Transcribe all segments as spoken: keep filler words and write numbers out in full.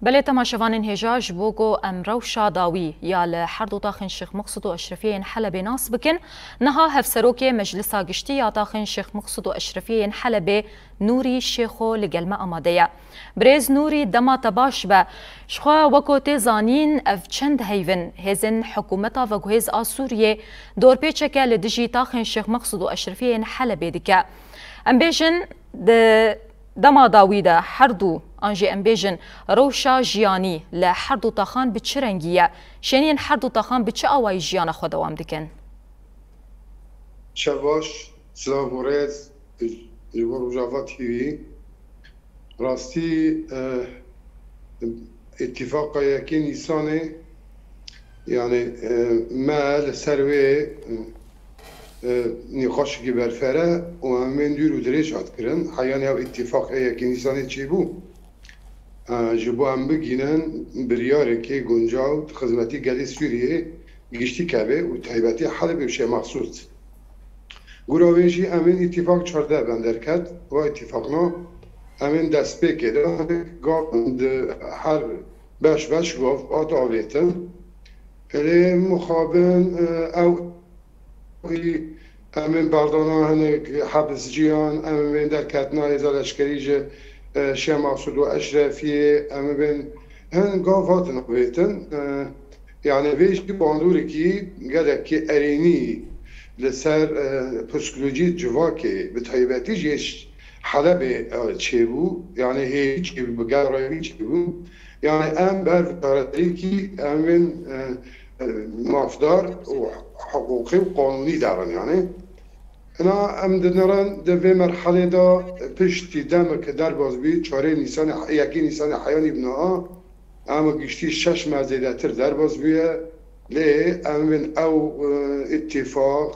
Belê temaşevanên hêja, ji bo ku em rewşa dawî ya li her du taxên Şêx Miqsûd û Eşrefiyê yên Helebê nas bikin, niha Hevserokê Meclisa Giştî ya taxên Şêx Miqsûd û Eşrefiyê yên Helebê Nûrî Şêxo li gel me amade ye. Birêz Nûrî, dema te baş be. Ji xwe weko tê zanîn, ev çend heyv in hêzên hikûmeta veguhêz a Sûriyê dorpêçeke li dijî taxên Şêx Miqsûd û Eşrefiyê yên Helebê dike. Em bêjin, di dema dawî de her du, an jî em bêjin, rewşa jiyanî li her du taxan bi çi rengî ye? Şêniyên her du taxan bi çi awayî jiyana xwe dewam dikin? Çev baş, silav û rêz ji bo Rojava T V. Rastî, e, Îtîfaqa yekê Nîsanê, yani, e, me li ser wê, e, nîqaşekî berfere û em bên dûr û dirêj hat kirin. Heyanî ev îtîfaq ê yekê Nîsanê çêbû. E, ji bo em bigînin biryarekê guncaw di xizmetî gelê Sûriyê giştî keve û taybetî Helebê û Şêx Mexsûd. Gura wê jî em ên îtîfaq çardeh ben derket. Va îtîfaqna em ên destpêkê de gav di her beş beş gav hat avêtin. Lê mixabin, e, ew em ên berdana hinek hibisciyan, em ên derketina hêza leşkerî ji, e, Şêx Mexsûd û Eşrefiyê, em ên hin gav hatin avêtin. E, Yani vê jî bandorikî gelekî erênî li ser, e, psîkolojî civakê, bi taybetî jî Helebê, e, çêbû. Yani hêvî çêbû, bi gel rêvî çêbû. Yani em ber çareserîkî em bên, e, e, mafdar û hiqûqî û qanûnî derin yani. Hina em dinirin di vê merhelê de piştî demeke derbas bî, çarê Nîsanê, yekê Nîsanê heyanî bi niha, em giştî şeş meh zêdetir derbas bûye, lê em bên ew, e, îtîfaq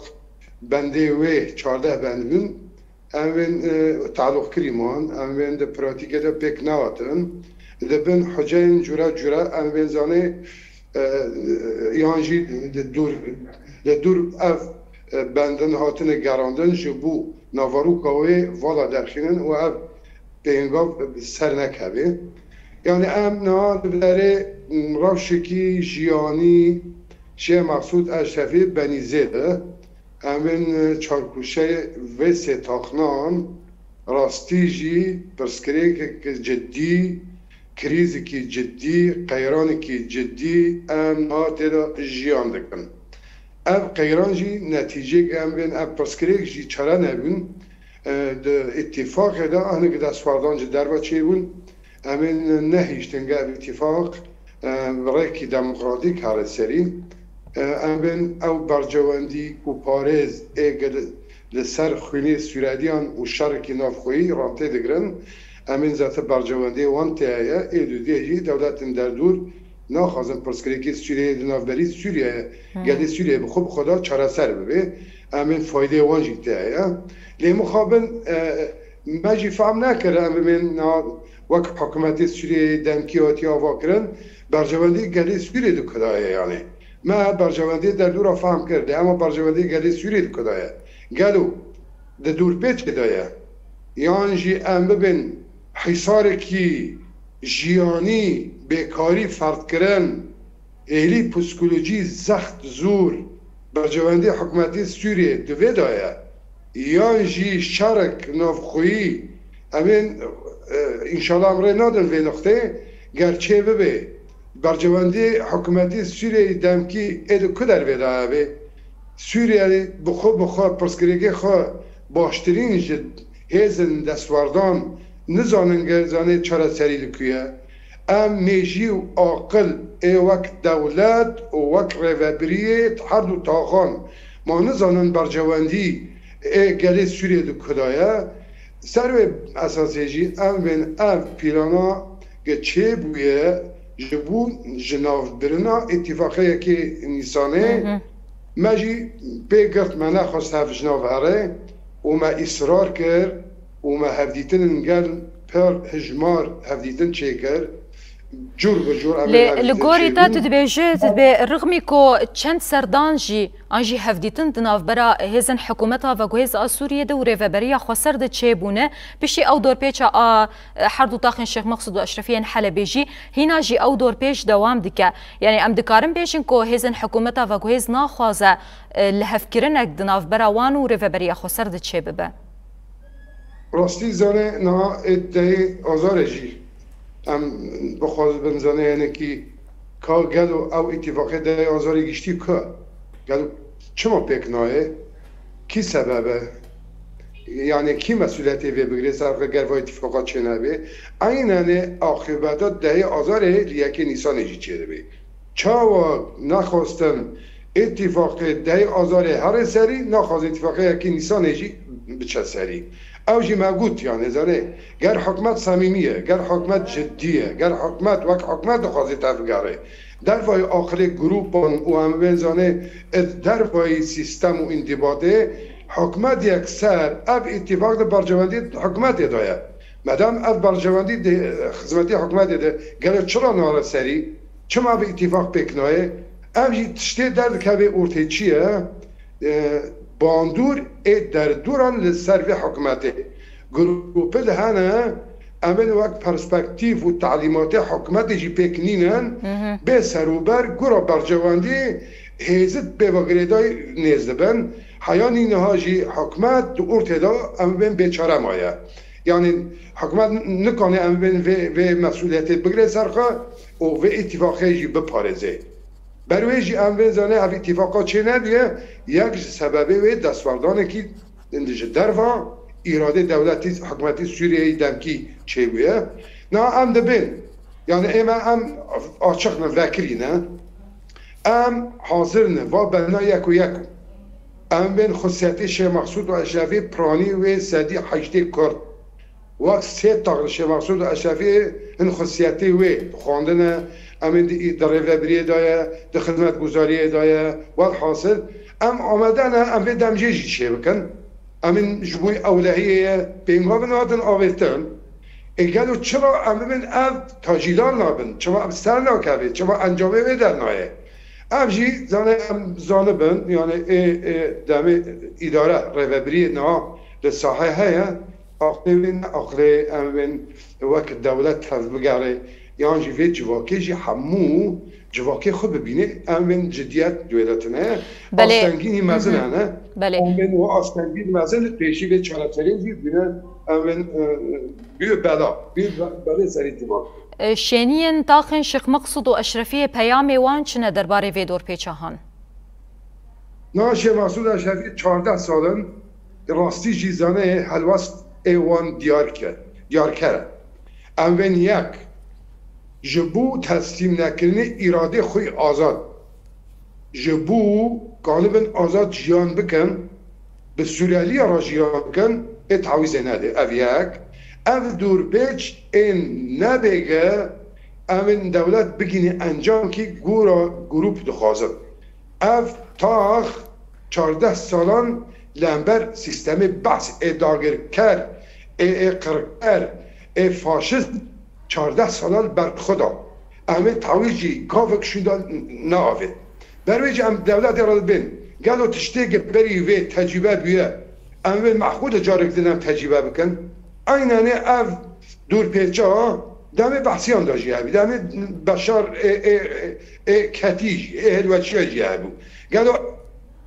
bendê wê çardeh bend bûn, em bên, e, teloqkirî man, em bên di pratîkê de pêk nehatin. Di bin huceyên cure cure em bên zanê, e, yan jî di dûr, di dûr ev, e, bendin hatine gerandin ji bo naveroka wê vala derxînin û ev pêngav ser nekeve. Yani em niha di derê rewşekî jiyanî Şêx Mexsûd Eşrefî benî zêde. Em ên çarkuşeyê vê sê taxnan rastî jî pirsgirêkek cidî, krîzekî cidî, qeyranekî cidî em niha tê de jiyan dikin. Ev qeyran jî netîceyek em bên ev pirsgirêk jî çare nebûn, e, di îtîfaqê de hinek destwardan ji derve çêbûn. Em ên nehiştin ge ev îtîfaq, e, bi rêkî demokratîk here serî. E, em bên ew berjewendî ku parêz ê gel-, li ser xwînê Sûrediyan û şerekî navxweyî rantê digirin. Em ên zêdetir berjewendiyê wan tê ye. Ê dûdê jî dewletên derdûr naxwazin pirsgirêkê Sûriyeyê di navberî Sûriyeyê, Hmm. gelê Sûriyeyê bi xwe bi xwe de çareser bibe. Em ên faydeyê wan jî tê ye. Lê mixabin, e, me jî fehm nekir, em bimên na wek hikûmetê Sûriyeyê demkî hatiye avakirin, berjewendî gelê Sûriyê di ku de ye yani. Me berjewendiyê derdûra fehm kir, lê ema berjewendî gelê Sûriyê di ku de ye. Gelo di dûrpêçê de ye. Yan jî em bibin hîsarekî jiyanî, bêkarî ferdkirin, êlî psîkolojî zext zor, berjewendî hikûmetê Sûriyê di vê de ye. Yan jî şerek navxweyî, em ên, e, înşallah em rê nadin vê nuqteyê, ger çê bibe, berjewendî hikûmetê Sûriyeyê demkî ê di ku dervê de hebe? Sûriyeyê bi xwe bi xwe pirsgirêkê xwe baştirîn ji hêzên destwardan nizanin ge zanê çareserî li ku ye. Em mêjî û aqil ê wek dewlet û wek rêvebiriyê her du taxan ma nizanin berjewendî ê gelê Sûriyê di ku de ye. Ser wê esasê jî em bên ev plana ge çêbûye ji bo jinavbirina Îtîfaqê yekê Nîsanê, Hı hı. me jî pê girt, me nexwest hev jinav here û me îsrar kir û me hevdîtinên gel pir hijmar hevdîtin çêkir. cûr bi cûr em ê Lê li gorî te tu dibêjî, tu dibê rixmî ku çend serdan jî an jî hevdîtin di navbera hêzên hikûmeta veguhêz a Sûriyê de û Rêveberiya Xweser de çêbûne, piştî ew dorpêça a, e, her du taxên Şêx Meqsûd û Eşrefiyên Helebê jî hîna jî ew dorpêç dewam dike. Yanî em dikarin bêjin ku hêzên hikûmeta veguhêz naxwaze, e, lihevkirinek di navbera wan û Rêveberiya Xweser de çêbibe. Rastî zane niha ê dehê Azarê jî em bixwazibin zane hinekî ka gelo ew îtîfaqê dehê Azarê giştî ku? Gelo çima pêk nayê? Kî sebeb e? Yanî kî mesûliyetê vê bigirê ser xwe ger va îtîfaqa çênebê? Eynenê aqîbeta dehê Azarê li yekê Nîsanê jî çêdibê. Çawa nexwestin îtîfaqê dehê Azarê herê serî, naxwazin îtîfaqê yekê Nîsanê jî biçe serî. Ew jî me got, yanî, zanê, ger hikûmet semîmî ye, ger hikûmet ciddî ye, ger hikûmet wek hikûmet dixwaze tevgere dervayî aqilê grûpan û em bên zanê, ê dervayî sîstem û îndibatê, hikûmet yekser ev îtîfaq di berjewendî hikûmetê de ye. Medam ev berjewendî di xizmetê hikûmetê de, gelo çira nare serî? Çima bi îtîfaq pêk nayê? Ev jî tiştê derdikeve ortê çi ye? E, bandor ê derdûran li ser vê hikûmetê. Grûpil hene, em ên wek perspektîf û talîmatê hikûmetê jî pêk nînin, bê serûber gura berjewendî hêzit pê ve girêdayî nêz dibin. Heyanî niha jî hikûmet di ortê de em bên bêçare maye. Yanî hikûmet nikane em bên vê, vê mesûliyetê bigire ser xwe û vê îtîfaqê jî biparêze. Ber wê jî em bên zane ev îtîfaqa çênebiye, yek ji sebebê wê destwerdanekî ji derva îradê dewletî, hikûmetî Sûriyeyê demkî çêbûye. Niha em dibên, yanî ême em açiq ne, vekirî ne. Em hazir ne, va bena yek û yek. Em bên xusiyetê Şêx Meqsûd û Eşrefî piranî wê sedî heştê Kurd. Wek sê tax li Şêx Meqsûd û Eşrefî hin xusiyetê wê xwendine, em ê di, di rêvebiriyê de ye, di xizmetguzariyê de ye. Welhasil, em amade ne, em vê demjê jî çêbikin. Em ên ji bo ewlehiyê ye, pêngavin hatin avêtin. Ê gelo çira em bibin ev tacîlan nabin? Çima ev ser nakeve? Çima encamê wê dernayê? Ev jî zane em zanibin, yani ê, ê demê îdare rêvebiriyê niha li sahê heye, aqlê wê ne aqlê em bên wek dewlet tevbigerê, yan jî vê civakê jî hemû civakê xwe bibîne, em bên cidiyet dewletine, Belê. Astengînî mezin Hı hı. hene. Belê. Em bên û astengîn mezin li pêşî vê çareseriyê jî bîne, em bên, e, e, bî bela, bî be-, belê serî civak. E, şêniyên taxên Şêx Meqsûd û Eşrefiyê peyamê wan çi ne derbarê vê dorpêçahan? Na Şêx Meqsûd Eşrefî çardeh sal in, rastî jî zane helwest ê wan diyar ke-, diyarker e. Em bên yek, ji bo teslîmnekirinê îradê xwe yê azad, ji bo kanibin azad jiyan bikin, bi Sûreliya re jiyan bikin, ê tawîzê nede. Ev yek. Ev dorpêç ên nebêge, em ên dewlet bigîne encamkî gora grûp dixwazin. Ev tax çardeh salan li hember sîstemê Behs ê dagirker, ê, ê qirker, ê faşist çardeh salan ber xwe da. Em ê tawîz jî gavek şûnda neavêt. Ber wê jî em dewletê re dibên, gelo tiştê ki berî vê tecrûbe bûye, em vê mehqûl de carek din em tecrûbe bikin? Eynenê ev dorpêça demê Behsiyan de jî hebî, demê Beşar ê, ê, ê, ê Ketî jî, ê Helwetçiya jî hebû. Gelo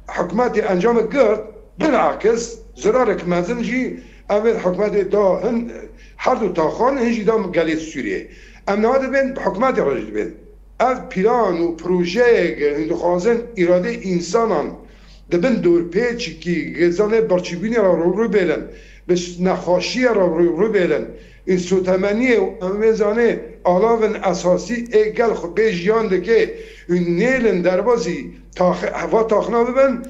hikûmetê encamek girt, bilakis zirarek mezin jî em ê hikûmetê da hin, her du taxan hin jî da gelê Sûriyê. Em niha dibên bi hikûmetê re jî dibên. Ev plan û projeyek in dixwazin îradeyê însanan di bin dorpêçikî, zanê birçîbûnê re rû rû bêlin, bi nexweşiyê re rû rû bêlin. Û sotemeniyê û em vê zanê alavin esasî ê gel xwe pê jiyan dike û nêlin derbazî tax-, heva taxna bibin,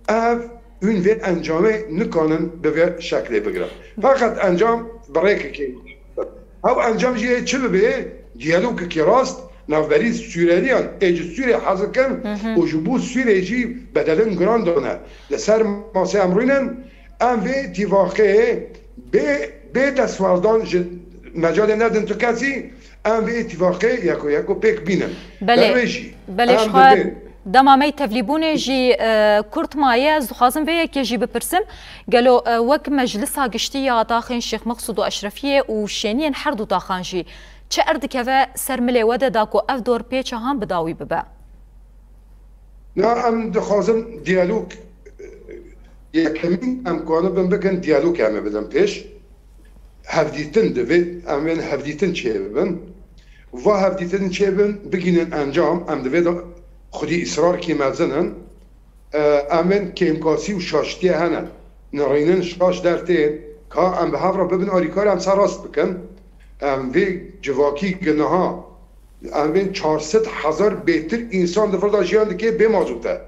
ev hûn vê encamê nikanin bi vê şeklê bigirin. Feqet encam bi rêkekê. Ew encam jî ê çi bibe? Diyalogekî rast navberî Sûreliyan ê ji Sûrê hez dikin Hı hı. û ji bo Sûrê jî bedelin giran dane. Li ser masê em rûnin, em vê îtîfaqê bê, bê destwerdan ji mecalê nedin tu kesî, Em vê îtîfaqê yeko yeko pêk bînin. Belê. Belê, ji xwe dema me tevlîbûnê jî, e, kurt maye, ez dixwazim vê yekê jî bipirsim. Gelo, e, wek Meclisa Giştî ya Taxên Şêx Meqsûd û Eşrefiyê û şêniyên her du taxan jî çi erd dikeve ser milê we de da ku ev dorpêça han bi dawî bibe? Na, em dixwazin diyalog, e, yekemîn em kanibin bikin, diyalog em ê bidin pêş. Hevdîtin divê, em ên hevdîtin çêbibin. Va hevdîtin çêbin, bigînin encam, em divê de xwedî îsrarkî mezin in. E, em ên kêmkasî û şaştiyê hene. Nirînin şaş dertên, ka em bi hev re bibin alîkar, em ser rast bikin. Em vê civakî ginaha, em bên çar sed hezar bêtir însan di vir de jiyan dike bê mazût e.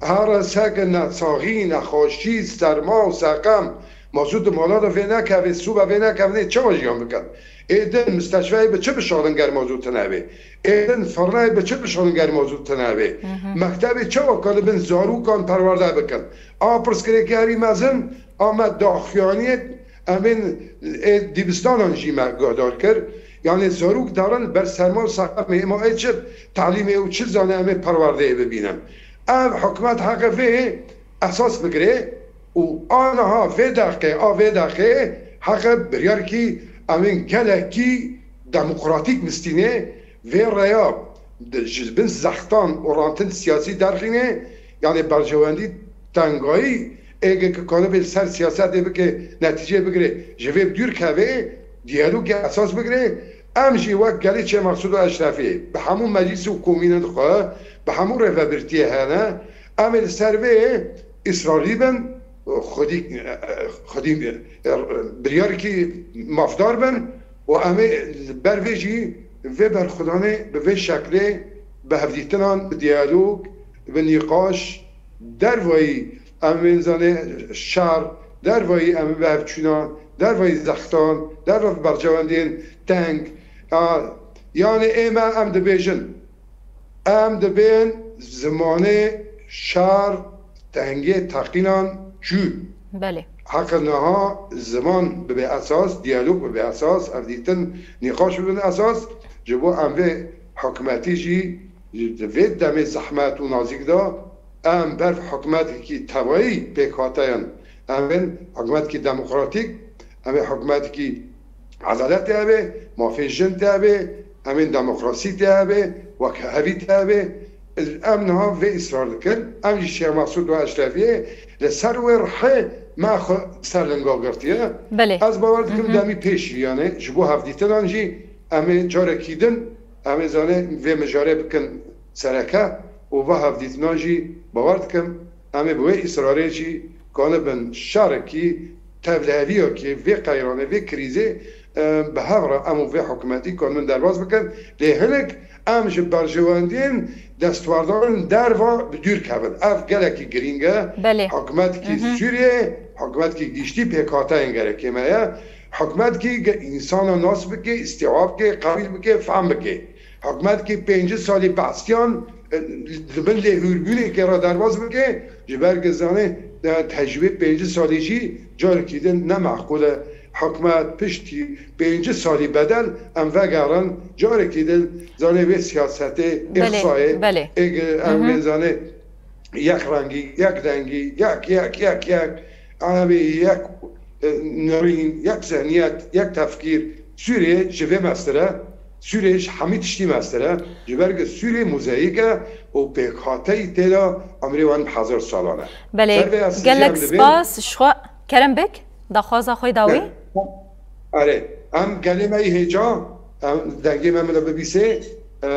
Here seke nesaxî, nexweşî, serma û seqem, mazût di mala de vê nekeve, sûbe vê nekevnê çawa jiyan bikin? Ê din misteshfeyê bi çi bişalin ger mazût tune be? Ê din firneyê bi çi bişalin ger mazût tune be? Mektebê çawa kalibin zarûkan perwerde bikin? A pirsgirêkê herî mezin, a me daxuyaniyê Em ên ê dibistanan jî me guhdar kir. Yanê zarok darin ber serma û seqemê, ema ê çi talîmê û çi zane em ê perwerdeyê bibînin. Ev hikûmet heqe vê esas bigire û aniha vê deqê, a vê deqê heqe biryarkî em ên gelekî demokratîk bistînê. Vê rêya di, ji bin zextan û rantin siyasî derxîne, yanê berjewendî tengayî êge ki kanibê li ser siyasetê bike, netîceyê bigire, ji vê bi dûr keve, diyalogê esas bigire, em jî wek gelê Çê Meqsûd û Eşrefî, bi hemû meclîs û komînên xwe, bi hemû rêvebirtiyê hene, em ê li ser vê israrlî bin, xwedî, xwedî, biryarkî mafdar bin û em ê li ber vê jî vê berxwedanê bi vê şeklê, bi hevdîtinan, bi diyalog, bi nîqaş, dervayî em ên zanê şer, dervayî em ê bi hevçûnan, dervayî zextan, derva bi bercewendiyên teng, a, yanê ê me em dibêjin, em dibên zimanê şer, tengê teqînan çû. Belê. Heqe niha ziman bibe esas, diyalog bibe esas, hevdîtin, nîqaş bibin esas, ji bo em vê hikûmetî jî di vê demê zehmet û nazîk de em ber hikûmetekî tevayî pêk hateyan, em bên hikûmetekî demokratîk, em ê hikûmetekî edaletê hebe, mafê jin tê hebe, em ên demokrasî tê hebe, wekhevî tê hebe. Em niha vê îsrar dikin. Em jî Şêx Mesûd û Eşrefiyê li ser wê rihê me xwe ser linga girtiye. Belê. Ez bawer dikim demî pêş jî, yanê ji bo hevdîtinan jî em ê carekî din, em ê zanê vê mijarê bikin sereke û va hevdîtinan jî bawer dikim em ê bi wê îsrarê jî kanibin şerekî tevliheviyekê vê qeyranê, vê krîzê, e, bi hev re em û vê hikûmetî kanibin derbas bikin. Lê hinek em ji berjewendiyên destwerdanên derva bi dûr kevin. Ev gelekî girîng e. Belê. Hikûmetekî Sûriyê, hikûmetekî giştî pêkhateyên gerekê me ye. Hikûmetekî ge-, însana nas bike, îstîaf bike, qebîl bike, fehm bike. Hikûmetekî pêncî salî behsiyan, e, li bin lêhûrbûnekê re derbas bike, ji ber ku zanê, e, tecrûbê pêncî salî jî carekî din ne meqûl e. Hikûmet piştî pêncî salî bedel em vegerin, carekî din zanê vê siyasetê, Belê, îqsayê, belê. êge em bên zanê yek rengî, yek dengî, yek, yek, yek, yek, em ê yek, e, nirîn, yek zihniyet, yek tefkîr. Sûriyê ji vê mestir e. Sûriyê ji hemî tiştî mestir e. Ji ber ku Sûriyê mozayîk e û pêkhateyî tê de emrê wan bi hezar salan e. Belê, Ser vê esasî gelek em dibê spas ji xwe. Kerem bik, daxwaza xwe dawî. Erê, em gelê me yî hêca, em dengê me min de bibîsê, e,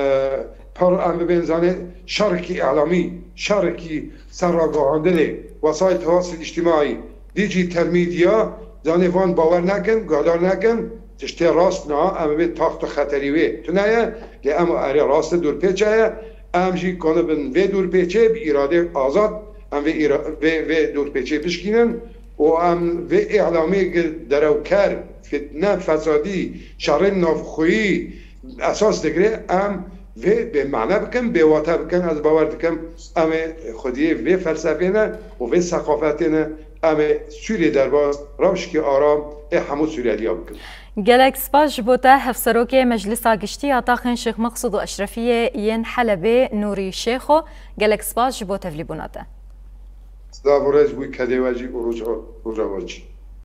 par em bibên zanê şerekî îlamî, şerekî ser ragihandinê, wesayîl tewasil îctimaî, dijital medya, zanê van bawer nekin, guhdar nekin, tiştê rast na, em bibên taxt û xeterî wê tune ye, lê em erê rast e, dorpêçe ye, em jî kanibin vê dorpêçê bi îradê azad, em vê îra-, vê, vê dorpêçê bişkînin. û em vê îlamê gi derewker, fitne, fesadî, şerên navxweyî esas digire, em vê bê mane bikin, bê wate bikin, ez bawer dikim em ê xwediyê vê felsefê ne û vê seqafetê ne, em ê Sûriyê derbas rewşekî aram ê hemû Sûriyeliya bikin. Gelek spas ji bo te, Hevserokê Meclisa Giştî ya Taxên Şêx Meqsûd û Eşrefiyê yên Helebê Nûrî Şêxo, gelek spas ji bo tevlîbûna te. Silav û rêz bû kedê we jî û roja, roja we jî.